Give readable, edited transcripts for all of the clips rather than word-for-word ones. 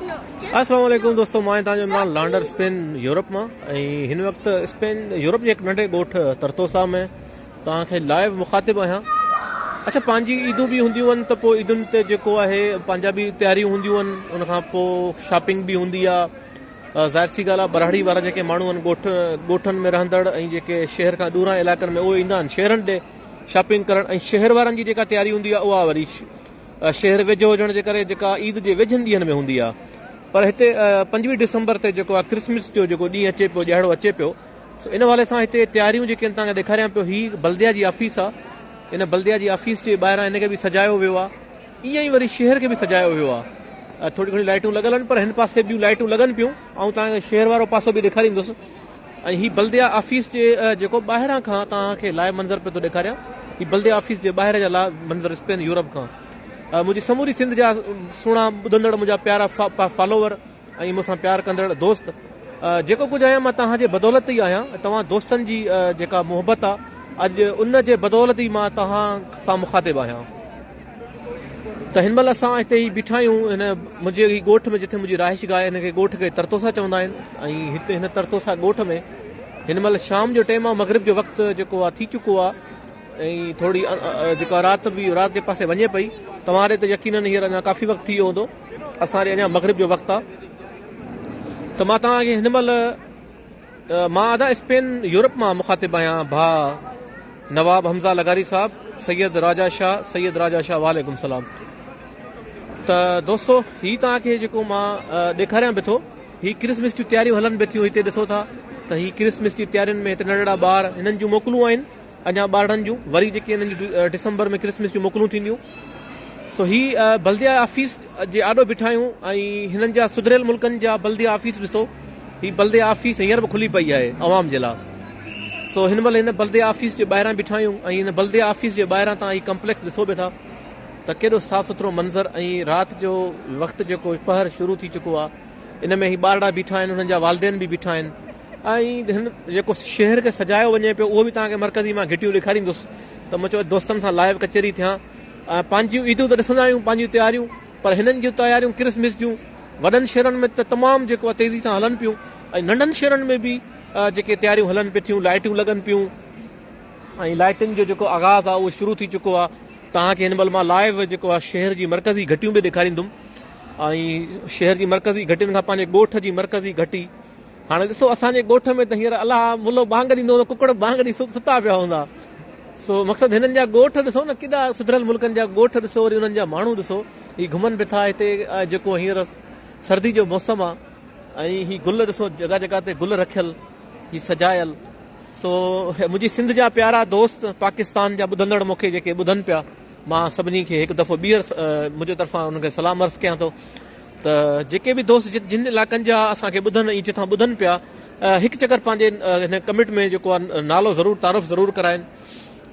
السلام عليڪم دوستو مان آهيان توهان جو عمران لانڊر اسپين يورپ مان ۽ هن وقت اسپين يورپ جي هڪ ننڍي ڳوٺ ترتوسا ۾ توهان کي لائيو مخاطب آهيان اچھا پنهنجي عيدون به هونديون آهن ته پوء عيدن تي جيڪو آهي پنهنجا به تياريون هونديون آهن ان کان پوء شاپنگ به هوندي آهي ظاهر سي ڳالهه آهي ٻهراڙي وارا جيڪي ماڻهو آهن ڳوٺ ڳوٺن ۾ رهندڙ ۽ جيڪي شهر کان ڏوران علائقن ۾ اهي ايندا آهن شهرن ڏي شاپنگ ڪرڻ ۽ شهر وارن جي جيڪا تياري هوندي آهي اها وري شهر ويجهو هجڻ جي ڪري جيڪا عيد جي ويجهن ڏينهن ۾ هوندي آهي پر هتي 25 ڊسمبر تي جيڪو آهي ڪرسمس جو جيڪو ڏينهن اچي پيو ڏهاڙو اچي پيو سو ان حوالي سان هتي تياريون جيڪي آهن توهان کي ڏيکاريان پيو هي بلديا جي آفيس آهي ان بلديا جي آفيس جي ٻاهران هن کي به سجايو ويو آهي ائين ئي وري شهر کي به سجايو ويو آهي ٿوري گهڻي لائٽون لڳل آهن پر هن پاسي ٻيون لائٽون لڳن پيون آئون توهان کي شهر وارو پاسو به ڏيکاريندس ۽ هي بلديا آفيس جي جيڪو ٻاهران کان توهان کي لائيو منظر پيو ٿو ڏيکاريان هي بلديا آفيس جي ٻاهر جا لائيو منظر اسپين يورپ کان منهنجي سموري سنڌ جا سهڻا ٻڌندڙ منهنجا پيارا فالوور ۽ مون سان پيار ڪندڙ دوست جيڪو ڪجهه آهيان مان توهان جي بدولت ئي آهيان توهان دوستن جي جيڪا محبت آ اڄ ان جي بدولت ئي مان توهان سان مخاطب آهيان ته هن مهل اسان هتي ئي بيٺا آهيون هن منهنجي هي ڳوٺ ۾ جتي منهنجي رهائش گاهه آهي هن کي ڳوٺ کي ترتوسا چوندا آهن ۽ هتي هن ترتوسا ڳوٺ ۾ هن مهل شام جو ٽيم آهي مغرب جو وقت جيڪو آهي ٿي چڪو آهي ۽ ٿوري جيڪا رات به رات جي پاسي وڃي پئي توهان ڏي ته يقينن هينئر اڃا ڪافي وقت ٿي ويو هوندو اسان ڏي اڃا مغرب جو وقت آهي ته مان توهان کي هن مهل مان ادا اسپين يورپ مان مخاطب آهيان ڀاء نواب حمزه لغاري صاحب سيد راجا شاهه سيد راجا شاهه وعليڪم سلام ته دوستو هي توهان کي جيڪو مان ڏيکاريان به ٿو هي ڪرسمس جون تياريون هلن به ٿيون هتي ڏسو ٿا ته هي ڪرسمس جي تيارين ۾ هتي ننڍڙا ٻار هنن جون موڪلون آهن اڃا ٻارڙن جون وري جيڪي انهن جون ڊسمبر ۾ ڪرسمس جون موڪلون ٿينديون سو هي بلديا آفيس جي آڏو بيٺا آهيون ۽ هنن جا سڌريل ملڪن جا بلديا آفيس ڏسو هي بلديا آفيس هينئر به کلي پئي آهي عوام جي لاء سو هن مهل هن بلديا آفيس جي ٻاهران بيٺا آهيون ۽ هن بلديا آفيس جي ٻاهران تان هي ڪمپليڪس ڏسو به ٿا ته ڪيڏو صاف سٿرو منظر ۽ رات جو وقت جيڪو پهر شروع ٿي چڪو آهي ان ۾ هي ٻارڙا بيٺا آهن انهن جا والدين به بيٺا آهن ۽ هن جيڪو شهر کي سجايو وڃي پيو اهو به توهان کي مرڪزي مان گهٽيون ڏيکاريندس ته مون چيو دوستن سان لائيو ڪچهري ٿيان ۽ پنهنجيون عيدون ته ڏسندا آهيون پنهنجيون تياريون پر هنن جون تياريون ڪرسمس جون وڏن شهرن ۾ ته تمام جيڪو آهي تيزي سان هلن پيون ۽ ننڍن شهرن ۾ به جيڪي تياريون هلن پيون ٿيون لائٽيون لڳن پيون ۽ لائٽن جو جيڪو آغاز آهي اهو شروع ٿي چڪو آهي توهان کي هن مهل مان لائيو جيڪو آهي شهر جي مرڪزي گهٽيون به ڏيکاريندم ۽ شهر جي مرڪزي گهٽين کان پنهنجي ڳوٺ جي مرڪزي گهٽي هاڻي ڏسو اسان جي ڳوٺ ۾ ته هينئر الله ملو بانگ ڏيندو هوندو ڪڪڙ بانگ ڏئي ستا پيا هوندا سو مقصد هنن جا ڳوٺ ڏسو نه ڪيڏا سڌريل ملڪن جا ڳوٺ ڏسو وري انهن جا ماڻهو ڏسو هي گهمن به ٿا هتي جيڪو هينئر سردي جو موسم آ ۽ هي گل ڏسو جڳهه جڳهه تي گل رکيل هي سجايل سو منهنجي سنڌ جا پيارا دوست پاڪستان جا ٻڌندڙ مون کي جيڪي ٻڌن پيا مان سڀني کي هڪ دفعو ٻيهر منهنجي طرفان انهن کي سلام عرض ڪيان ٿو ته جيڪي به دوست جن علائقن جا اسان کي ٻڌن ۽ جتان ٻڌن پيا هڪ چڪر پنهنجي هن ڪمينٽ ۾ جيڪو آهي نالو ضرور تعارف ضرور ڪرائن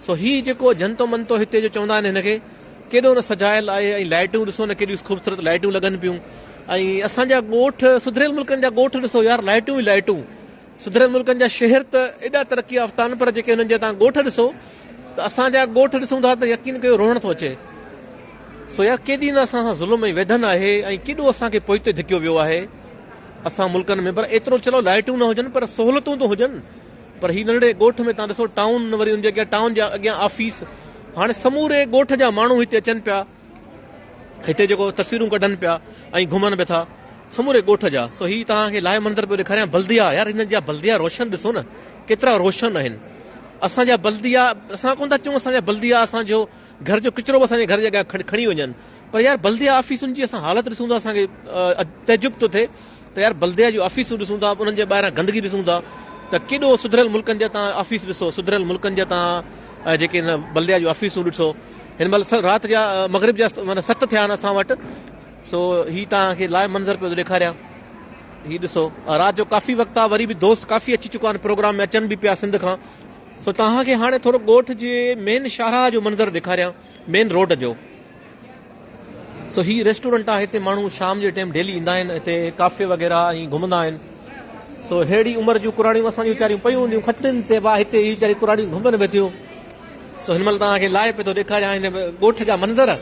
سو هي جيڪو جنتو منتو هتي جو چوندا آهن هن کي ڪيڏو نه سجايل آهي ۽ لائٽون ڏسو نه ڪيڏيون خوبصورت لائٽون لڳن پيون ۽ اسان جا ڳوٺ سڌريل ملڪن جا ڳوٺ ڏسو يار لائٽون ئي لائٽون سڌريل ملڪن جا شهر ته ايڏا ترقي يافته آهن پر جيڪي انهن جا تان ڳوٺ ڏسو ته اسان جا ڳوٺ ڏسون ٿا ته يقين ڪيو روئڻ ٿو اچي. سو يار ڪيڏي نه اسان سان ظلم ۽ ويڌن آهي ۽ ڪيڏو اسان کي پوئتي ڌڪيو ويو آهي اسان ملڪن ۾ پر ايترو چلو لائٽون نه هجن پر سهولتون ته هجن پر هي ننڍڙي ڳوٺ ۾ تان ڏسو ٽائون وري ان جي اڳيان ٽائون جا اڳيان آفيس هاڻي سموري ڳوٺ جا ماڻهو هتي اچن پيا هتي جيڪو تصويرون ڪڍن پيا ۽ گهمن به ٿا سموري ڳوٺ جا سو هي توهان کي لائيو منظر پيو ڏيکاريان بلديا يار هنن جا بلديا روشن ڏسو نه ڪيترا روشن آهن اسان جا بلديا اسان ڪون ٿا چون اسان جا بلديا اسان جو گهر جو ڪچرو به اسان جي گهر جي اڳيان کڻي وڃن پر يار بلديا آفيسن جي اسان حالت ڏسون ٿا اسان کي تعجب ٿو ٿئي ته يار بلديا جون آفيسون ڏسون ٿا انهن جي ٻاهران گندگي ڏسون ٿا ته ڪيڏو سڌريل ملڪن جا تان آفيس ڏسو سڌريل ملڪن جا تان جيڪي هن بلديا جون آفيسون ڏسو هن مهل رات جا مغرب جا معنيٰ ست ٿيا آهن اسان وٽ سو هي توهان کي لائيو منظر پيو ڏيکاريان هي ڏسو رات جو ڪافي وقت آهي وري به دوست ڪافي اچي چڪا آهن پروگرام ۾ اچن به پيا سنڌ کان سو توهان کي هاڻي ٿورو ڳوٺ جي مين شاهراهه جو منظر ڏيکاريان مين روڊ جو سو هي ريسٽورنٽ آهي هتي ماڻهو شام جي ٽيم ڊيلي ايندا آهن هتي ڪافي وغيره ۽ گهمندا آهن سو ههڙي عمر جون ڪراڙيون اسان جون ويچاريون پيون هونديون کٽن تي با هتي هي ويچاري ڪراڙيون گهمن به ٿيون سو هن مهل توهان کي لائيو پيو ٿو ڏيکاريان هن ڳوٺ جا منظر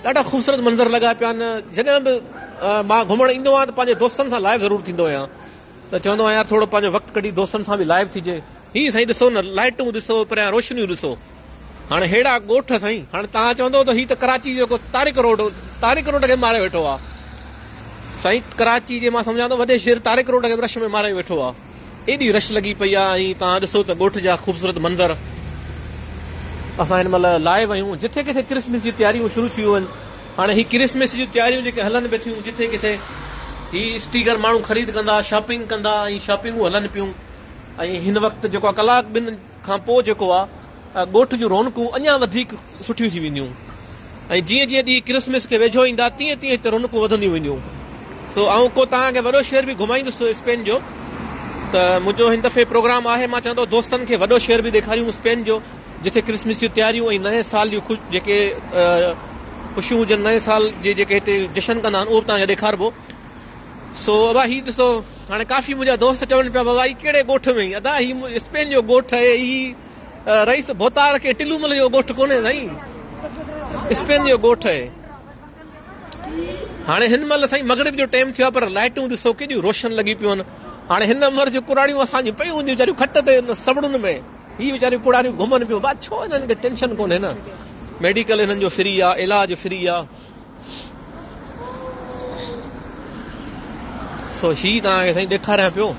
ڏاڍا خوبصورت منظر لڳا پيا آهن جڏهن به مان گهمڻ ايندو آهيان ته پنهنجي دوستن سان لائيو ضرور ٿيندو آهيان ته چوندو آهيان يار ٿورو پنهنجو وقت ڪڍي دوستن سان به لائيو ٿيجي. هي سائين ڏسو نه لائٽون ڏسو پريان روشنيون ڏسو هاڻي ههڙا ڳوٺ سائين هاڻي توهان چوندو ته هي ته ڪراچي جو ڪو طارق روڊ طارق روڊ کي ماري ويٺو آ سائين ڪراچي جي مان سمجهان ٿو وڏي شهر طارق روڊ کي به رش ۾ ماري ويٺو آ ايڏي رش لڳي پئي آ ۽ توهان ڏسو ته ڳوٺ جا خوبصورت منظر. اسان هن مهل لائيو آهيون جٿي ڪٿي ڪرسمس جي تياريون شروع ٿي ويون آهن هاڻي هي ڪرسمس جون تياريون جيڪي هلن پئي ٿيون جٿي ڪٿي هي اسٽيڪر ماڻهو خريد ڪندا شاپنگ ڪندا ۽ شاپنگون هلن پيون ۽ هن وقت جيڪو آ ڪلاڪ ٻن کان پوء جيڪو آ ڳوٺ جون رونقون اڃا وڌيڪ سٺيون ٿي وينديون ۽ جيئن جيئن ڏينهن ڪرسمس کي ويجهو ايندا تيئن تيئن هتي رونقون وڌنديون وينديون سو آئون ڪو توهان کي وڏو شهر به گهمائيندس اسپين جو ته منهنجو هن دفعي پروگرام آهي مان چوان ٿو دوستن کي وڏو شهر به ڏيکاريون اسپين جو جتي ڪرسمس جون تياريون ۽ نئين سال جون خوش جيڪي خوشيون هجن نئين سال جي جيڪي هتي جشن ڪندا آهن اهو به توهان کي ڏيکاربو سو ابا هي ڏسو هاڻي ڪافي منهنجا دوست چون پيا بابا هي ڪهڙي ڳوٺ ۾ ادا هي اسپين جو ڳوٺ آهي هي رئيس ڀوتار کي ٽلومل جو ڳوٺ ڪونهي سائين اسپين جو ڳوٺ آهي هاڻي هن مهل سائين مغرب جو ٽيم ٿيو آهي پر لائٽون ڏسو ڪيڏيون روشن لڳي پيون آهن هاڻي هن عمر جون ڪراڙيون اسان جون پيون هونديون ويچاريون کٽ تي سوڙن ۾ هي ويچاريون ڪراڙيون گهمن پيون با ڇو هنن کي ٽينشن ڪونهي نه ميڊيڪل هنن جو فري آهي علاج فري آهي سو هي توهان کي سائين ڏيکاريان پيو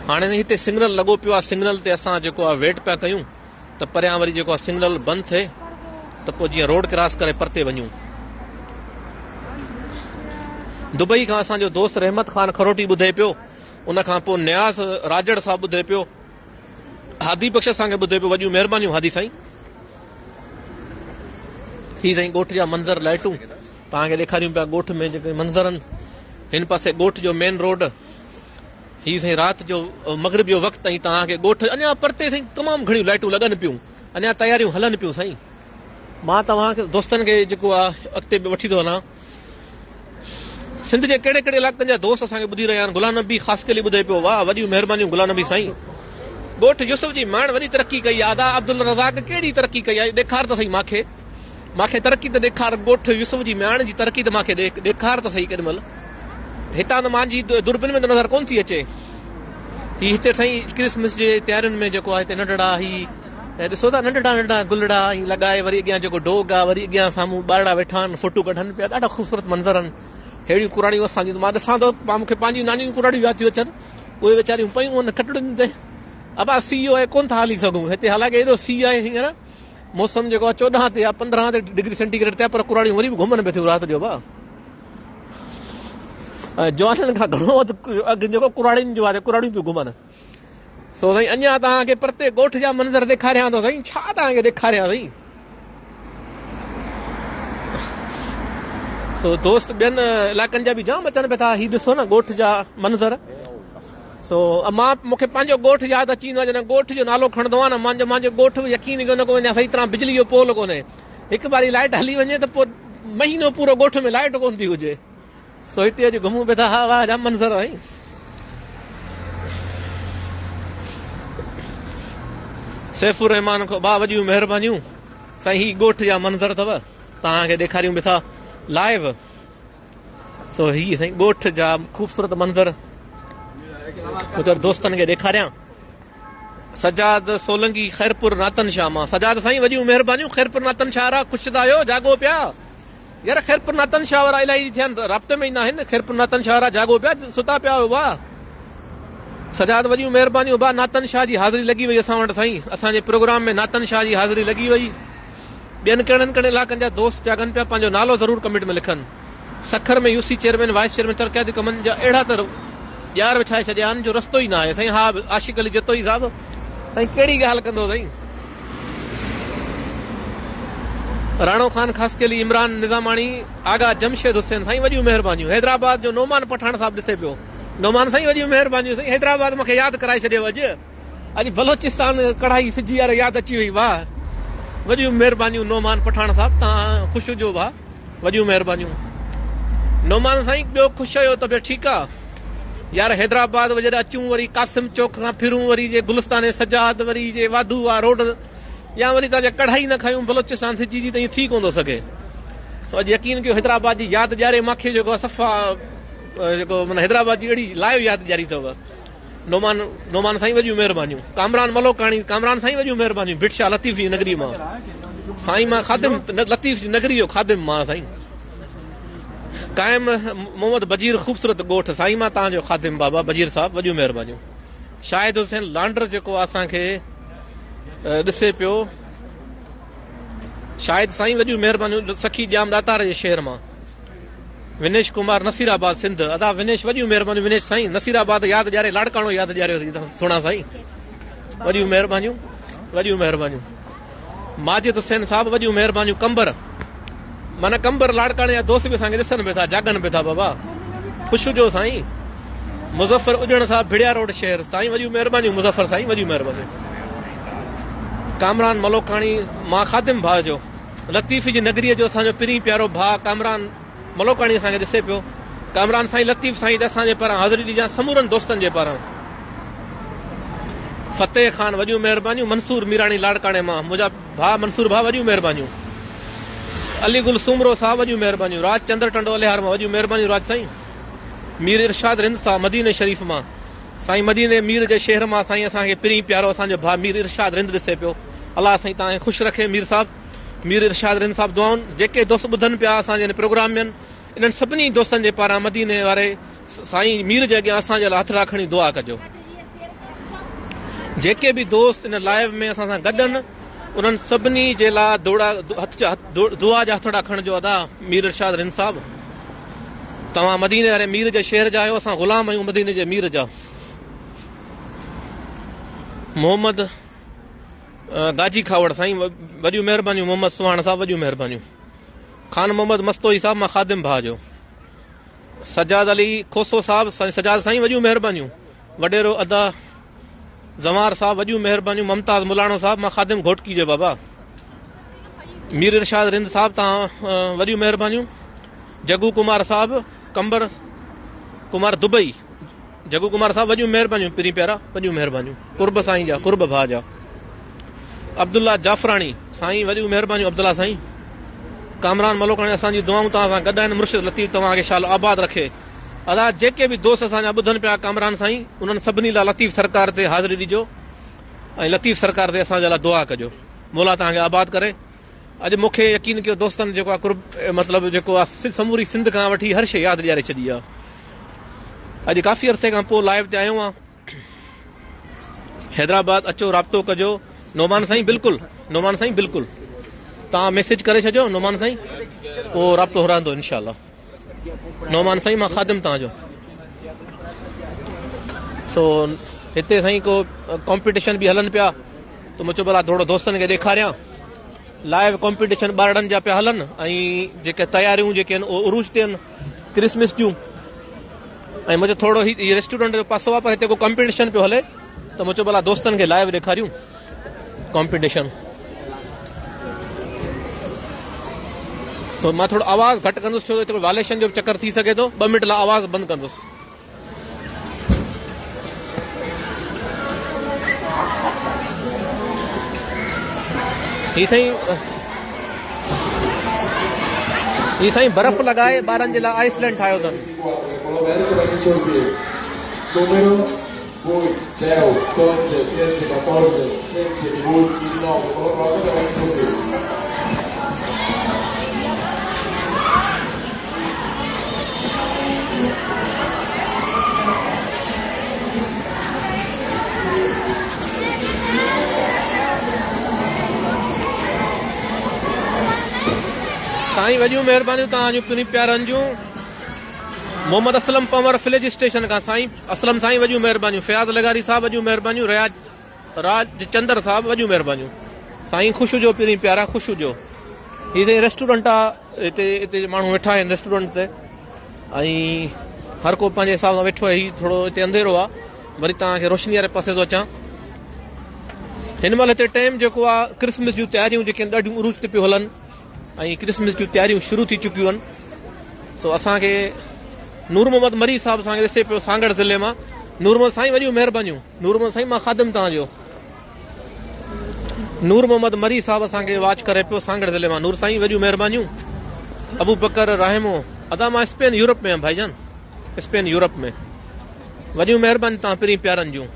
هاڻي سائين هتي سگنل لڳو پيو آهي سگنل تي اسان جيڪو آهي ويٽ پيا ڪيون ته پريان وري جيڪو آهي سگنل بند ٿئي ته پوء جيئن روڊ ڪراس ڪري پرتي وڃون دبئي کان اسان جو دوست رحمت خان کروٽي ٻڌي پيو ان کان پوء نياز راجڙ صاحب ٻڌي پيو هادي بخش اسان کي ٻڌي پيو وڏيون مهربانيون هادي سائين هي سائين ڳوٺ جا منظر لائٽون توهان کي ڏيکاريون پيا ڳوٺ ۾ جيڪي منظر آهن هن پاسي ڳوٺ جو مين روڊ هي سائين رات جو مغرب جو وقت ۽ توهان کي ڳوٺ اڃا پرتي سائين تمام گهڻيون لائٽون لڳن پيون اڃا تياريون هلن پيون سائين مان توهان کي دوستن کي جيڪو آهي اڳتي به وٺي ٿو هلان سنڌ جي ڪهڙي ڪهڙي علائقن جا دوست اسان کي ٻڌي رهيا آهن غلام نبي خاصخيلي ٻڌي پيو واهه وڏيون مهربانيون غلام نبي سائين ڳوٺ يوسف جي ماڻ وڏي ترقي ڪئي آهي ادا عبدالرزاق ڪهڙي ترقي ڪئي آهي ڏيکار ته سهي ماکي ماکي ترقي ته ڏيکار ڳوٺ يوسف جي مياڻ جي ترقي ته ماکي ڏيکار ته سهي ڪيڏي مهل هتان ته مانجي دوربين ۾ ته نظر ڪون ٿي اچي هي هتي سائين ڪرسمس جي تيارين ۾ جيڪو آهي هتي ننڍڙا هي ۽ ڏسو ٿا ننڍڙا ننڍڙا گلڙا ائين لڳائي وري اڳيان جيڪو ڊوگ آ وري اڳيان سامهون ٻارڙا ويٺا آهن فوٽو ڪڍن پيا ڏاڍا خوبصورت منظر آهن ههڙيون ڪراڙيون اسان جون مان ڏسان ٿو مون کي پنهنجون نانيون ڪراڙيون ياد ٿيون اچن اهي ويچاريون پيون آهن کٽڙين تي ابا سيء آهي ڪون ٿا هلي سگهون هتي حالانڪه ايڏو سيء آهي هينئر موسم جيڪو آهي 14 تي آهي 15 تي ڊگري سينٽي گريڊ تي آهي پر ڪراڙيون وري به گهمن پيون ٿيون رات جو ابا جوانن کان گهڻو وڌ اگهه جيڪو ڪراڙين جو آهي ڪراڙيون پيون گهمن سو سائين اڃا توهان کي پرتي ڳوٺ جا منظر ڏيکاريان ٿو سائين ڇا توهان کي ڏيکاريان سائين سو دوست ٻين علائقن جا به جام اچن پيا ٿا هي ڏسو نه ڳوٺ جا منظر سو مان مونکي پنهنجو ڳوٺ ياد اچي ويندو آهي جڏهن ڳوٺ جو نالو کڻندو آهيان نه مانجو مانجو ڳوٺ به يقين ڪونه ڪو اڃا صحيح طرح بجلي جو پول ڪونهي هڪ باري لائٽ هلي وڃي ته پوء مهينو پورو ڳوٺ ۾ لائٽ ڪونه ٿي هجي سو هتي اڄ گهمون پيا ٿا ها واهه جا منظر آهن. سيف الرحمان کان ڀاء وڏيون مهربانيون سائين هي ڳوٺ جا منظر اٿو توهان کي ڏيکاريون به ٿا لائيو سو هي سائين ڳوٺ جا خوبصورت منظر ڪجهه دوستن کي ڏيکاريان سجاد سولنگي خيرپور ناتن شاهه مان سجاد سائين وڏيون مهربانيون خيرپور ناتن شاهه را خوش ٿا آهيو جاڳو پيا يار خيرپور ناتن شاهه وارا الائي ٿيا آهن رابطي ۾ ئي ناهن خيرپور ناتن شاهه وارا جاڳو پيا ستا پيا آهيو ڀاء سجاد وڏيون مهربانيون ڀاء ناتن شاهه جي حاضري لڳي وئي اسان وٽ سائين اسان جي پروگرام ۾ ناتن شاهه جي حاضري لڳي وئي ٻين ڪهڙن ڪهڙن علائقن جا دوست جاڳن پيا پنهنجو نالو ضرور ڪمينٽ ۾ لکن Sukkur ۾ UC chairman vice chairman ترقياتي ڪمن جا اهڙا ته ڄار وڇائي ڇڏيا آهن جو رستو ئي ناهي سائين ها عاشق علي جتوئي صاحب سائين ڪهڙي ڳالهه ڪندو سائين راڻو خان خاصخيلي عمران نظاماڻي آغا جمشيد حسين سائين وڏيون مهربانيون حيدرآباد جو نعمان پٺاڻ صاحب ڏسي پيو نعمان سائين وڏيون مهربانيون سائين حيدرآباد مونکي ياد ڪرائي ڇڏيو اڄ اڄ بلوچستان ڪڙهائي سجي يار ياد اچي وئي واهه وڏيون مهربانيون نعمان پٺاڻ صاحب تان خوش هجو ڀا وڏيون مهربانيون نعمان سائين ٻيو خوش آهيو طبيعت ٺيڪ آ يار حيدرآباد جڏهن اچون وري قاسم چوڪ کان ڦرون وري جي گلستان سجاد وري جي واڌو آ روڊ يا وري تان جي ڪڙهائي نه کايون بلوچستان سجي جي ته ائين ٿي ڪون ٿو سگهي. سو اڄ يقين ڪيو حيدرآباد جي ياد ڏياري مان کي جيڪو صفا جيڪو معنيٰ حيدرآباد جي اهڙي لائيو ياد ڏياري اٿو. نعمان نعمان سائين وڏيون مهربانيون. ڪامران ملوڪاڻي ڪامران سائين وڏيون مهربانيون ڀٽ شاهه لطيف جي نگري مان سائين مان خادم لطيف جي نگري جو خادم مان سائين قائم محمد بجير خوبصورت ڳوٺ سائين مان تان جو خادم بابا بجير صاحب وڏيون مهربانيون. شاهد حسين لانڊر جيڪو اسان کي ڏسي پيو شاهد سائين وڏيون مهربانيون سکي ڄام ڏاتار جي شهر مان ونيش ڪمار نصير آباد سنڌ ادا ونيش وڏيون مهربانيون ونيش سائين نصير آباد ياد ڏياري لاڙڪاڻو ياد ڏياريو سهڻا سائين وڏيون مهربانيون وڏيون مهربانيون ماجد حسين صاحب وڏيون مهربانيون قمبر معنيٰ قمبر لاڙڪاڻي جا دوست به اسان کي ڏسن به ٿا جاڳن به ٿا بابا خوش هجو سائين مظفر اڄڻ صاحب ڀڙيا روڊ شهر سائين وڏيون مهربانيون مظفر سائين وڏيون مهربانيون ڪامران ملوڪاڻي مان خادم ڀاء جو لطيف جي نگريء جو اسان جو پرين پيارو ڀاء ڪامران ملوڪاڻي اسان کي ڏسي پيو. ڪامران سائين لطيف سائين تي اسان جي پاران حاضري ڏجان سمورن دوستن جي پاران. فتح خان وڏيون مهربانيون منصور ميراڻي لاڙڪاڻي مان منهنجا ڀاء منصور ڀاء وڏيون مهربانيون. علي گل سومرو صاحب وڏيون مهربانيون راج چندر ٽنڊو الهيار مان وڏيون مهربانيون راج سائين. مير ارشاد رند صاحب مديني شريف مان سائين مديني مير جي شهر مان سائين اسان کي پرين پيارو اسان جو ڀاء مير ارشاد رند ڏسي پيو الله سائين توهان کي خوش رکي مير صاحب. مير ارشاد رند صاحب دعائن جيڪي دوست ٻڌن پيا اسان جي هن پروگرام ۾ انهن سڀني دوستن جي پاران مديني واري سائين مير جي اڳيان اسان جي لاء هٿڙا کڻي دعا ڪجو جيڪي به دوست ان لائيو ۾ اسان سان گڏ آهن انهن سڀني جي لاء دوڙا هٿ دعا جا هٿڙا کڻجو ادا مير ارشاد رند صاحب توهان مديني واري مير جي شهر جا آهيو اسان غلام آهيون مديني جي مير جا محمد گاجي کهاوڙ سائين وڏيون مهربانيون محمد سهاڻ صاحب وڏيون مهربانيون خان محمد مستوئي صاحب مان خادم ڀاء جو سجاد علي کوسو صاحب سجاد سائين وڏيون مهربانيون وڏيرو ادا زوار صاحب وڏيون مهربانيون ممتاز ملاڻو صاحب مان خادم گهوٽڪي جو بابا مير ارشاد رند صاحب تان وڏيون مهربانيون جگو ڪمار صاحب قمبر ڪمار دبئي جگو ڪمار صاحب وڏيون مهربانيون پرين پيارا وڏيون مهربانيون قرب سائين جا قرب ڀاء جا عبدالله جعفراڻي سائين وڏيون مهربانيون عبدالله سائين ڪامران ملوڪاڻي اسان جي دعائون توهان سان گڏ آهن مرشد لطيف توهان کي شال آباد رکي ادا جيڪي به دوست اسان جا ٻڌن پيا ڪامران سائين انهن سڀني لاء لطيف سرڪار تي حاضري ڏجو ۽ لطيف سرڪار تي اسان جي لاء دعا ڪجو مولا توهان کي آباد ڪري اڄ مون کي يقين ڪيو دوستن جيڪو آ قرب مطلب جيڪو آ سموري سنڌ کان وٺي هر شي ياد ڏياري ڇڏي آ اڄ ڪافي عرصي کان پوء لائيو تي آيو آ حيدرآباد اچو رابطو ڪجو نعمان سائين بلڪل نعمان سائين بلڪل تان ميسج ڪري ڇڏجو نعمان سائين پوء رابطو رهندو انشاء الله نعمان سائين مان خادم تان جو سو هتي سائين ڪو ڪمپيٽيشن به هلن پيا ته مون چيو ڀلا ٿورو دوستن کي ڏيکاريان لائيو ڪمپيٽيشن ٻارڙن جا پيا هلن ۽ جيڪي تياريون جيڪي آهن اهي عروج تي آهن ڪرسمس جون ۽ مون چيو ٿورو هي ريسٽورنٽ جو پاسو آهي پر هتي ڪو ڪمپيٽيشن پيو هلي ته مون چيو ڀلا دوستن کي لائيو ڏيکاريون ڪمپيٽيشن سو مان ٿورو آواز گهٽ ڪندس ڇو ته هتي واليشن جو چڪر ٿي سگهي ٿو ٻه منٽ لاء آواز بند ڪندس هي سائين هي سائين برف لڳائي ٻارن جي لاء آئس لينڊ ٺاهيو اٿن. سائين وڏيون مهربانيون توهان جون پرين پيارن جون محمد اسلم پنور فليج اسٽيشن کان سائين اسلم سائين وڏيون مهربانيون فياض لغاري صاحب وڏيون مهربانيون رياض راج چندر صاحب وڏيون مهربانيون سائين خوش هجو پرين پيارا خوش هجو هي سائين ريسٽورنٽ آ هتي هتي ماڻهو ويٺا آهن ريسٽورنٽ تي ۽ هر ڪو پنهنجي حساب سان ويٺو آهي هي ٿورو هتي انڌيرو آ وري توهان کي روشني واري پاسي ٿو اچان هن مهل هتي ٽائيم جيڪو آ ڪرسمس جون تياريون جيڪي آهن ڏاڍيون عروج تي پيون هلن ۽ ڪرسمس جون تياريون شروع ٿي چڪيون آهن سو اسان کي نور محمد مري صاحب اسان کي ڏسي پيو سانگهڙ ضلعي مان نور محمد سائين وڏيون مهربانيون نور محمد سائين مان خادم توهان جو نور محمد مري صاحب اسان کي واچ ڪري پيو سانگهڙ ضلعي مان نور سائين وڏيون مهربانيون. ابوبڪر راهمو ادا مان اسپين يورپ ۾ آهيان ڀائي جان اسپين يورپ ۾ وڏيون مهربانيون توهان پرين پيارن جون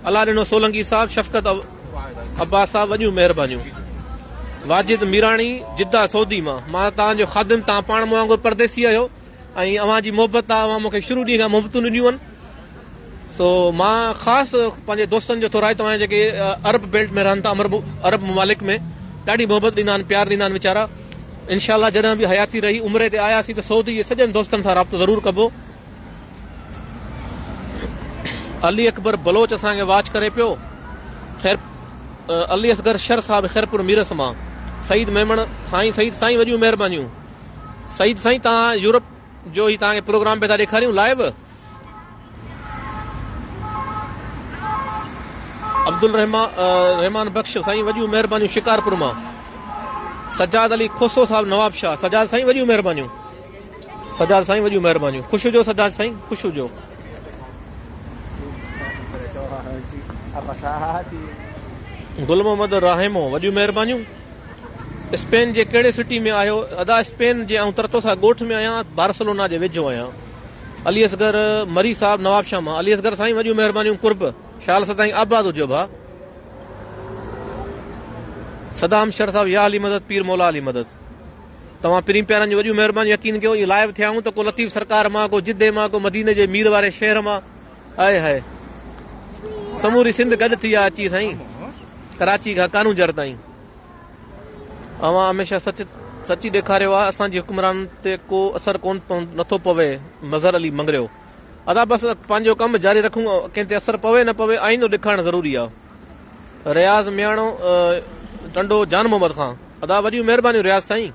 الله ڏنو سولنگي صاحب شفقت عباس صاحب وڏيون مهربانيون واجد ميراڻي جده سعودي مان مان توهان جو خادم توهان پاڻ مون وانگر پرديسي آهيو ۽ اوهان جي محبت آ اوهان مون کي شروع ڏينهن کان محبتون ڏنيون آهن سو مان خاص پنهنجي دوستن جو ٿورائتو آهيان جيڪي عرب بيلٽ ۾ رهن ٿا عرب ممالڪ ۾ ڏاڍي محبت ڏيندا آهن پيار ڏيندا آهن ويچارا انشاء الله جڏهن به حياتي رهي عمري تي آياسين ته سعودي جي سڄن دوستن سان رابطو ضرور ڪبو. علي اڪبر بلوچ اسان کي واچ ڪري پيو خير علي اصغر شر صاحب خيرپور ميرس مان سعيد ميمڻ سائين سعيد سائين وڏيون مهربانيون سعيد سائين تان يورپ جو هي تان کي پروگرام پي ٿا ڏيکاريون لائيو عبدالرحمان رحمان بخش سائين وڏيون مهربانيون شڪارپور مان سجاد علي کوسو صاحب نواب شاهه سجاد سائين وڏيون مهربانيون سجاد سائين وڏيون مهربانيون خوش هجو سجاد سائين خوش هجو. گل محمد راهيمو وڏيون مهربانيون. اسپين جي ڪهڙي سٽي ۾ آهيو ادا اسپين جي آئون ترتوسا ڳوٺ ۾ آهيان بارسلونا جي ويجهو آهيان علي اصغر مري صاحب نوابشاهه مان علي اصغر سائين وڏيون مهربانيون قرب شال سدائين آباد هجو ڀا صدام شر صاحب يا علي مدد پير مولا علي مدد توهان پرين پيارن جون وڏيون مهربانيون يقين ڪيو ائين لائيو ٿيا آهيون ته ڪو لطيف سرڪار مان ڪو جدي مان ڪو مديني جي مير واري شهر مان آئي هاء سموري سنڌ گڏ ٿي آ اچي سائين ڪراچي کان ڪارونجهر تائين اوهان هميشه سچ سچي ڏيکاريو آ اسان جي حڪمرانن تي ڪو اثر ڪون نٿو پوي مظهر علي مڱريو ادا بس پنهنجو ڪم جاري رکون ڪنهن تي اثر پوي نه پوي آئينو ڏيکارڻ ضروري آ رياض مياڻو ٽنڊو جان محمد خان ادا وڏيون مهربانيون رياض سائين.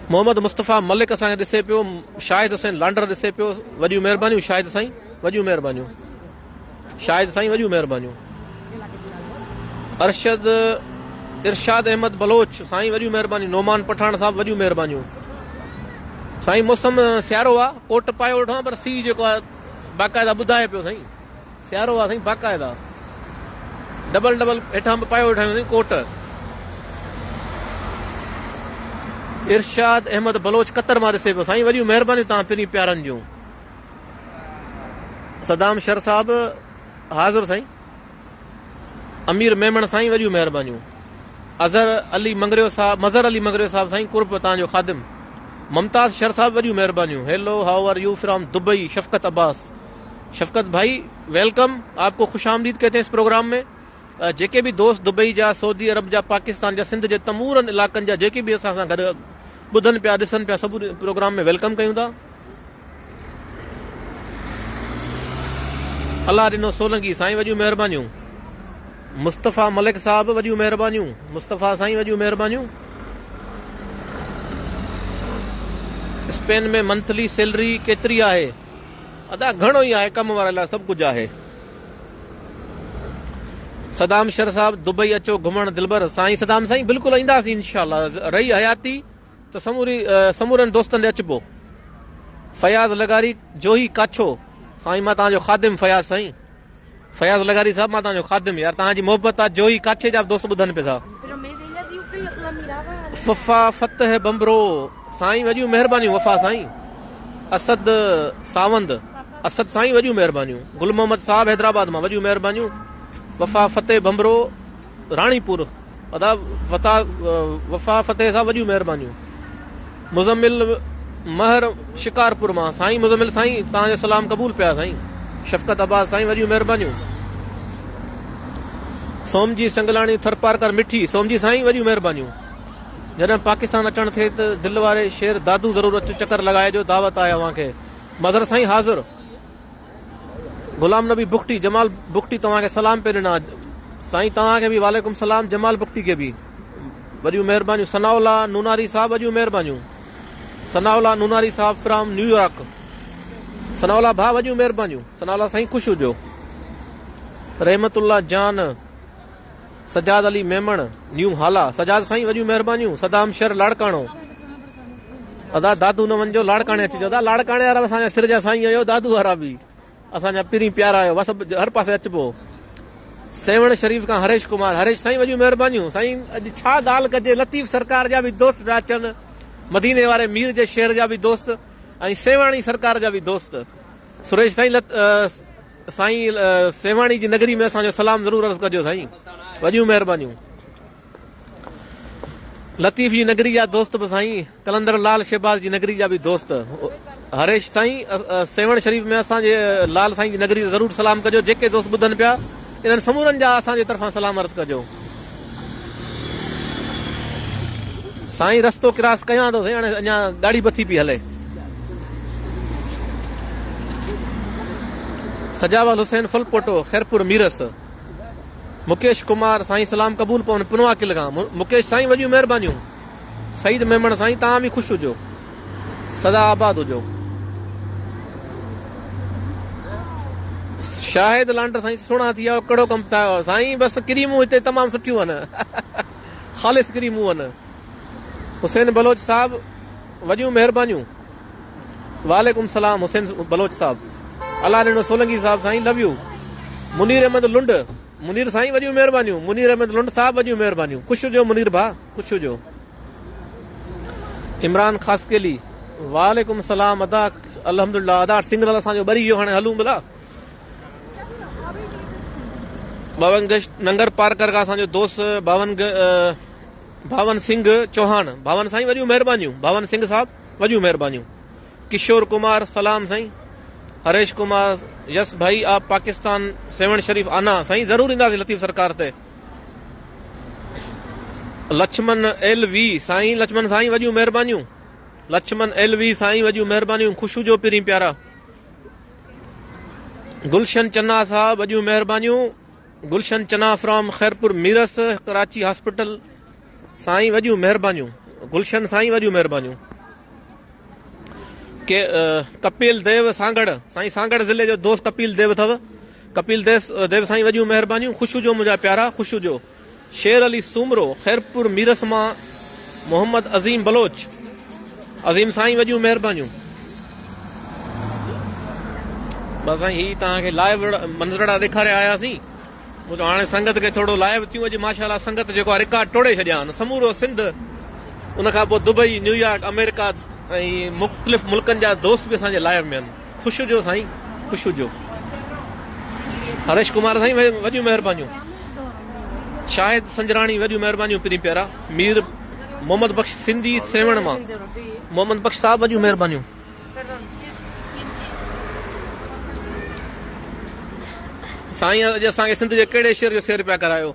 محمد مصطفيٰ ملڪ اسان کي ڏسي پيو شاهد حسين لانڊر ڏسي پيو وڏيون مهربانيون شاهد سائين وڏيون مهربانيون شاهد سائين وڏيون مهربانيون ارشد ارشاد احمد بلوچ سائين وڏيون مهربانيون نعمان پٺاڻ صاحب وڏيون مهربانيون سائين موسم سيارو آ ڪوٽ پايو ويٺو آ پر سي جيڪو آ باقاعده ٻڌائي پيو سائين سيارو آ سائين باقاعده ڊبل ڊبل هيٺان به پايو ويٺا آهيون سائين ڪوٽ. ارشاد احمد بلوچ قطر مان ڏسي پيو سائين وڏيون مهربانيون توهان پرين پيارن جون. صدام شر صاحب حاضر سائين. امير ميمڻ سائين وڏيون مهربانيون. اظهر علي مڱريو صاحب مظهر علي مڱريو صاحب سائين قرب توهان جو خادم. ممتاز شر صاحب وڏيون مهربانيون. Hello how are you from Dubai Shafqat Abbas. Shafqat بھائي welcome آپ کو خوش آمديد ڪهتي هين اس پروگرام ۾ جيڪي به دوست دبئي جا سعودي عرب جا پاڪستان جا سنڌ جي تمورن علاقن جا جيڪي به اسان سان گڏ ٻڌن پيا ڏسن پيا سڀ پروگرام ۾ welcome ڪيون ٿا الله ڏنو سولنگي سائين وڏيون مهربانيون مصطفيٰ ملڪ صاحب وڏيون مهربانيون مصطفيٰ سائين وڏيون مهربانيون اسپين ۾ منٿلي سيلري ڪيتري آهي ادا گهڻو ئي آهي ڪم واري لاء سڀ ڪجهه آهي. صدام شر صاحب دبئي اچو گهمڻ دلبر سائين صدام سائين بلڪل اينداسين انشاء الله رهي حياتي ته سموري سمورن دوستن ڏي اچبو فياض لغاري جوهي ڪاڇو سائين مان توهان جو خادم فياض سائين فياض لغاري صاحب مان توهان جو خادم يار توهان جي محبت آ جوئي ڪاڇي جا به دوست ٻڌن پي ٿا. وفا فتح بمبرو سائين وڏيون مهربانيون وفا سائين اسد ساوند اسد سائين وڏيون مهربانيون گل محمد صاحب حيدرآباد مان وڏيون مهربانيون وفا فتح بمبرو راڻيپور ادا فتا وفا فتح صاحب وڏيون مهربانيون مزمل مهر شڪارپور مان سائين مزمل سائين توهان جو سلام قبول پيا سائين شفقت عباس سائين وڏيون مهربانيون سومجي سنگلاڻي ٿرپارڪر مٺي سومجي سائين وڏيون مهربانيون جڏهن پاڪستان اچڻ ٿئي ته دل واري شهر دادو ضرور اچ چڪر لڳائجو دعوت آهي اوهان کي مظهر سائين حاضر غلام نبي بگٽي جمال بگٽي توهان کي سلام پي ڏنا سائين توهان کي به وعليڪم سلام جمال بگٽي کي به وڏيون مهربانيون ثناء الله نوناري صاحب وڏيون مهربانيون ثناء الله نوناري صاحب فرام نيويارڪ ثناء الله ڀاء وڏيون مهربانيون ثناء الله سائين خوش هجو رحمت الله جان سجاد علي ميمڻ نيو هالا سجاد سائين وڏيون مهربانيون صدام شھر لاڙڪاڻو ادا دادو نه وڃجو لاڙڪاڻي اچجو ادا لاڙڪاڻي وارا به اسان جا سر جا سائين آهيو دادو وارا به اسان جا پرين پيارا آهيو بس هر پاسي اچبو سيوهڻ شريف کان هريش ڪمار هريش سائين وڏيون مهربانيون سائين اڄ ڇا ڳالهه ڪجي لطيف سرڪار جا به دوست پيا اچن. مديني واري مير جي شهر جا به دوست ۽ سيوهاڻي سرڪار جا به دوست. سريش سائين لت سائين سيوهاڻي جي نگري ۾ اسان جو سلام ضرور عرض ڪجو سائين. وڏيون مهربانيون. لطيف جي نگري جا دوست به سائين قلندر لال شهباز جي نگري جا به دوست هريش سائين سيوهڻ شريف ۾ اسان جي لال سائين جي نگري ضرور سلام ڪجو جيڪي دوست ٻڌن پيا انهن سمورن جا اسان جي طرفان سلام عرض ڪجو سائين رستو ڪراس ڪيان ٿو سائين هاڻي اڃا ڳاڙي بتي پئي هلي سجاول حسين ڦلپوٽو خيرپور ميرس مڪيش ڪمار سائين سلام قبول پون پنوا قلعه کان مڪيش سائين وڏيون مهربانيون سعيد ميمڻ سائين توهان به خوش هجو سدا آباد هجو شاهد لانڊر سائين سهڻا ٿي آيو ڪهڙو ڪم ٿا سائين بس ڪريمون هتي تمام سٺيون آهن خالص ڪريمون آهن حسين بلوچ صاحب وڏيون مهربانيون وعليڪم سلام حسين بلوچ صاحب الله ڏنو سولنگي صاحب سائين لو يو منير احمد لنڊ منير سائين وڏيون مهربانيون منير احمد لنڊ صاحب وڏيون مهربانيون خوش هجو منير ڀاء خوش هجو عمران خاصخيلي وعليڪم سلام ادا الحمدلله ادا سنگنل اسان جو ٻري ويو هاڻي هلون بلا باون گشت ننگر پارڪر کا اسان جو دوست باون ڀاون سنگهه چوهاڻ ڀاون سائين وڏيون مهربانيون ڀاون سنگهه صاحب وڏيون مهربانيون ڪشور ڪمار سلام سائين هريش ڪمار يس ڀائي آپ پاڪستان سيوهڻ شريف آنا سائين ضرور اينداسين لطيف سرڪار تي لڇمن ايل وي سائين لڇمن سائين وڏيون مهربانيون لڇمن ايل وي سائين وڏيون مهربانيون خوش هجو پرين پيارا گلشن چنا صاحب وڏيون مهربانيون گلشن چنا فرام خيرپور ميرس ڪراچي هاسپيٽل سائين وڏيون مهربانيون گلشن سائين وڏيون مهربانيون ڪي ڪپيل ديو سانگڙ سائين سانگڙ ضلعي جو دوست ڪپيل ديو اٿو ڪپيل ديو ديو سائين وڏيون مهربانيون خوش هجو منهنجا پيارا خوش هجو شير علي سومرو خيرپور ميرس مان محمد عظيم بلوچ عظيم سائين وڏيون مهربانيون بس سائين هي توهان کي لائيو منظرڙا ڏيکاري آياسين مون هاڻي سنگت کي ٿورو لائيو ٿيون اڄ ماشاءالله سنگت جيڪو آهي رڪارڊ ٽوڙي ڇڏيا آهن سمورو سنڌ ان کان پوء دبئي نيويارڪ آمريڪا ۽ مختلف ملڪن جا دوست به اسان جي لائيو ۾ آهن خوش هجو سائين خوش هجو هريش ڪمار سائين وڏيون مهربانيون شاهد سنجراڻي وڏيون مهربانيون پرين پيارا مير محمد بخش سنڌي سيوهڻ مان محمد بخش صاحب وڏيون مهربانيون سائين اڄ اسان کي سنڌ جي ڪهڙي شهر جو سير پيا ڪرايو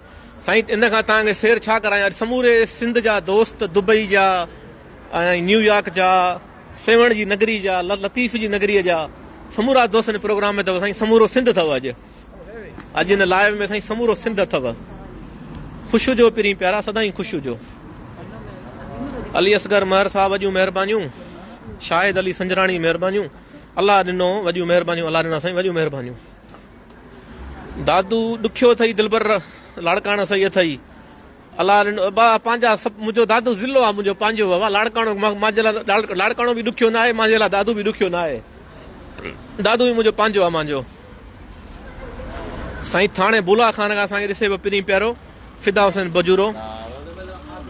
سائين ان کان توهان کي سير ڇا ڪرايان اڄ سموري سنڌ جا دوست دبئي جا ۽ نيويارڪ جا سيوهڻ جي نگري جا لطيف جي نگري جا سمورا دوست هن پروگرام ۾ اٿو سائين سمورو سنڌ اٿو اڄ اڄ هن لائيو ۾ سائين سمورو سنڌ اٿو خوش هجو پرين پيارا سدائين خوش هجو علي اصغر مهر صاحب وڏيون مهربانيون شاهد علي سنجراڻي مهربانيون الله ڏنو وڏيون مهربانيون الله ڏنا سائين وڏيون مهربانيون دادو ڏکيو اٿئي دلبر لاڙڪاڻو صحيح اٿئي الله ڏنو ابا پنهنجا سڀ منهنجو دادو ضلعو آ منهنجو پنهنجو بابا لاڙڪاڻو مانجي لاء لاڙڪاڻو به ڏکيو نه آهي مانجي لاء دادو به ڏکيو نه آهي دادو به منهنجو پنهنجو آ مانجو سائين ٿاڻي بولا خان کان اسان کي ڏسي پيو پرين پيارو فدا حسين بجورو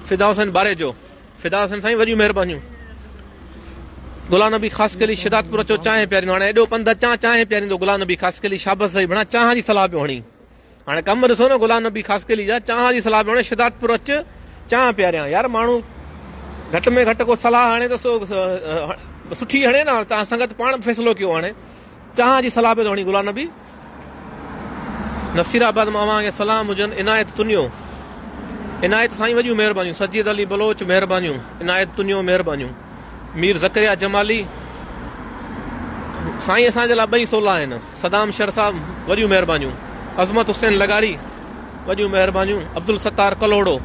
فدا حسين باريجو فدا حسين سائين وڏيون مهربانيون غلام نبي خاصخيلي شهدادپور اچو چانهه پياريندو هاڻي ايڏو پنڌ اچان چانهه پياريندو غلام نبي خاصخيلي شابس سائين بڻا چانهه جي صلاح پيو هڻي هاڻي ڪم ڏسو نه غلام نبي خاصخيلي جا چانهه جي صلاح پيو هڻي شهدادپور اچ چانهه پياريان يار ماڻهو گهٽ ۾ گهٽ ڪو صلاح هڻي ته سو سٺي هڻي نه تان سنگت پاڻ فيصلو ڪيو هاڻي چانهه جي صلاح پيو ٿو هڻي غلام نبي نصير آباد مان اوهان کي سلام هجن عنايت تنيو عنايت سائين وڏيون مهربانيون سجيد علي بلوچ مهربانيون عنايت تنيو مهربانيون مير زڪريا جمالي سائين اسان جي لاء ٻئي سولا آهن صدام شر صاحب وڏيون مهربانيون عظمت حسين لغاري وڏيون مهربانيون عبدالستار ڪلهوڙو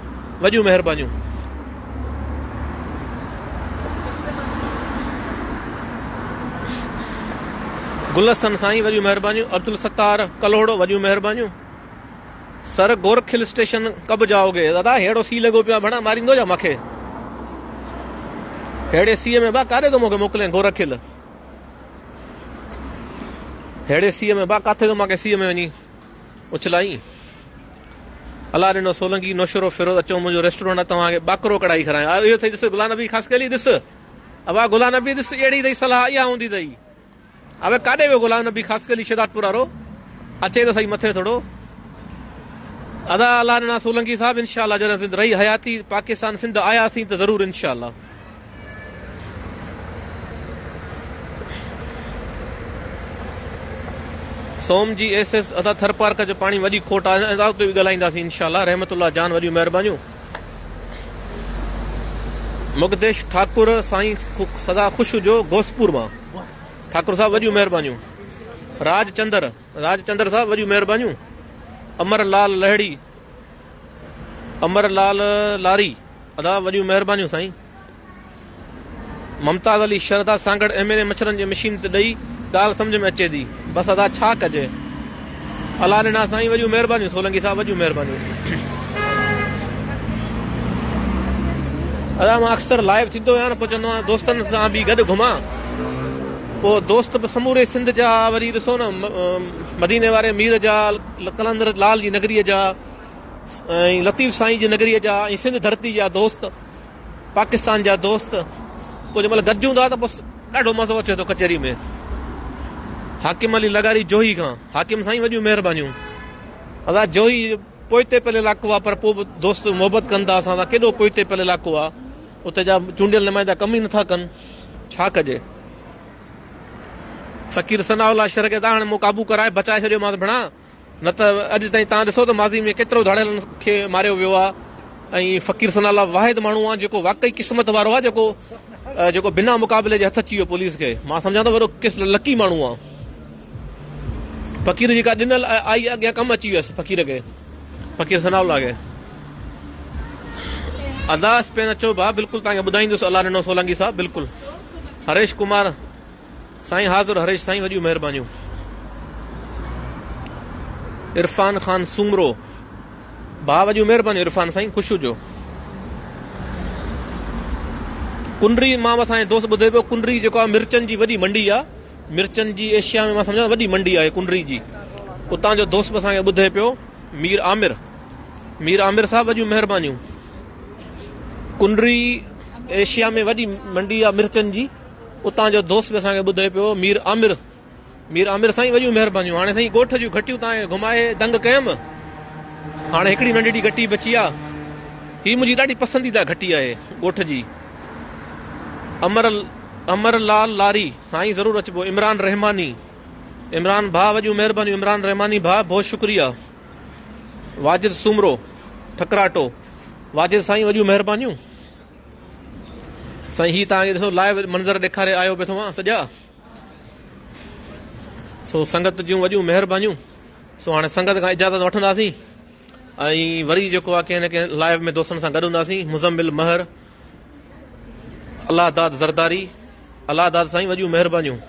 وڏيون مهربانيون گل حسن سائين وڏيون مهربانيون عبدالستار ڪلهوڙو وڏيون مهربانيون سر گورک هل اسٽيشن ڪب جائو گي دادا ههڙو سي لڳو پيو آ ڀڻا ماريندو جا مونکي ههڙي سيء ۾ با ڪاڏي ٿو مونکي موڪلين گورک هل ههڙي سيء ۾ با ڪاٿي ٿو مونکي سيء ۾ وڃي اڇلائين. الله ڏنو سولنگي نوشهرو فيروز اچو منهنجو ريسٽورنٽ آ توهان کي ٻاڪرو ڪڙائي کارايان اهو اٿئي ڏس غلام نبي خاصخيلي ڏس ابا غلام نبي ڏس اهڙي اٿئي صلاح اها هوندي اٿئي ابي ڪاڏي ويو غلام نبي خاصخيلي شهدادپور وارو اچي ته سهي مٿي ٿورو ادا الله ڏنا سولنگي صاحب انشاء الله جڏهن سنڌ رهي حياتي پاڪستان سنڌ آياسين ته ضرور انشاء الله سوم جي ايس ايس ادا ٿرپارڪر جو پاڻي وڏي کوٽ آهي ادا اتي به ڳالهائينداسين انشاء الله رحمت الله جان وڏيون مهربانيون مقديش ٺاڪر سائين سدا خوش هجو گوسپور مان ٺاڪر صاحب وڏيون مهربانيون راج چندر راج چندر صاحب وڏيون مهربانيون امر لال لهڙي امر لال لاري ادا وڏيون مهربانيون سائين ممتاز علي شر ادا سانگهڙ ايم اين اي مڇرن جي مشين تي ڏئي ڳالهه سمجهه ۾ اچي ٿي بس ادا ڇا ڪجي الله ڏنا سائين وڏيون مهربانيون سولنگي صاحب وڏيون مهربانيون ادا مان اڪثر لائيو ٿيندو آهيان نه پوء چوندو آهيان دوستن سان به گڏ گهمان پوء دوست به سموري سنڌ جا وري ڏسو نه مديني واري مير جا قلندر لال جي نگري جا ۽ لطيف سائين جي نگري جا ۽ سنڌ ڌرتي جا دوست پاڪستان جا دوست پوء جنهن مهل گڏجون ٿا ته بس ڏاڍو مزو اچي ٿو ڪچهري ۾ حاڪم علي لغاري جوهي کان حاڪم سائين وڏيون مهربانيون ادا جوهي پوئتي پيل علائقو آ پر پوء به دوست محبت ڪن ٿا اسان سان ڪيڏو پوئتي پيل علائقو آ اتي جا چونڊيل نمائندا ڪم ئي نٿا ڪن ڇا ڪجي فقير ثناء الله شر کي ته هاڻي مون قابو ڪرائي بچائي ڇڏيو مانس ڀڻا نه ته اڄ تائين توهان ڏسو ته ماضي ۾ ڪيترو ڌاڙيلن کي ماريو ويو آهي ۽ فقير ثناء الله واحد ماڻهو آهي جيڪو واقعي قسمت وارو آهي جيڪو جيڪو بنا مقابلي جي هٿ اچي ويو پوليس کي مان سمجهان ٿو وڏو ڪس لڪي ماڻهو آهي فقير جيڪا ڏنل آئي اڳيان ڪم اچي ويس فقير کي فقير ثناء الله کي ادا اسپين اچو ڀا بلڪل توهان کي ٻڌائيندس الله ڏنو سولنگي صاحب بلڪل هريش ڪمار سائين حاضر هريش سائين وڏيون مهربانيون. عرفان خان سومرو ڀاء وڏيون مهربانيون عرفان سائين خوش هجو. ڪنري مان به اسان جو دوست ٻڌي پيو ڪنري جيڪو آهي مرچن جي وڏي منڊي آهي مرچن جي ايشيا ۾ مان سمجهان وڏي منڊي آهي ڪنري جي اتان جو دوست به اسان کي ٻڌي پيو مير عامر مير عامر صاحب وڏيون مهربانيون ڪنري ايشيا ۾ وڏي منڊي آهي مرچن جي اتان جو دوست به اسان کي ٻڌي پيو مير عامر مير عامر سائين وڏيون مهربانيون هاڻي سائين ڳوٺ جون گهٽيون تان گهمائي دنگ ڪيم هاڻي هڪڙي ننڍڙي گهٽي بچي آ هي منهنجي ڏاڍي پسنديده گهٽي آهي ڳوٺ جي امر امر لال لاري سائين ضرور اچبو عمران رحماني عمران ڀاء وڏيون مهربانيون عمران رحماني ڀاء بہت شڪريه واجد سومرو ٺڪراٽو واجد سائين وڏيون مهربانيون سائين هي توهان کي ڏسو لائيو منظر ڏيکاري آيو پيو ٿو سڄا سو سنگت جون وڏيون مهربانيون سو هاڻي سنگت کان اجازت وٺنداسين ۽ وري جيڪو آهي ڪنهن نه ڪنهن لائيو ۾ دوستن سان گڏ هونداسين مزمل مهر الله داد زرداري الله داد سائين وڏيون مهربانيون.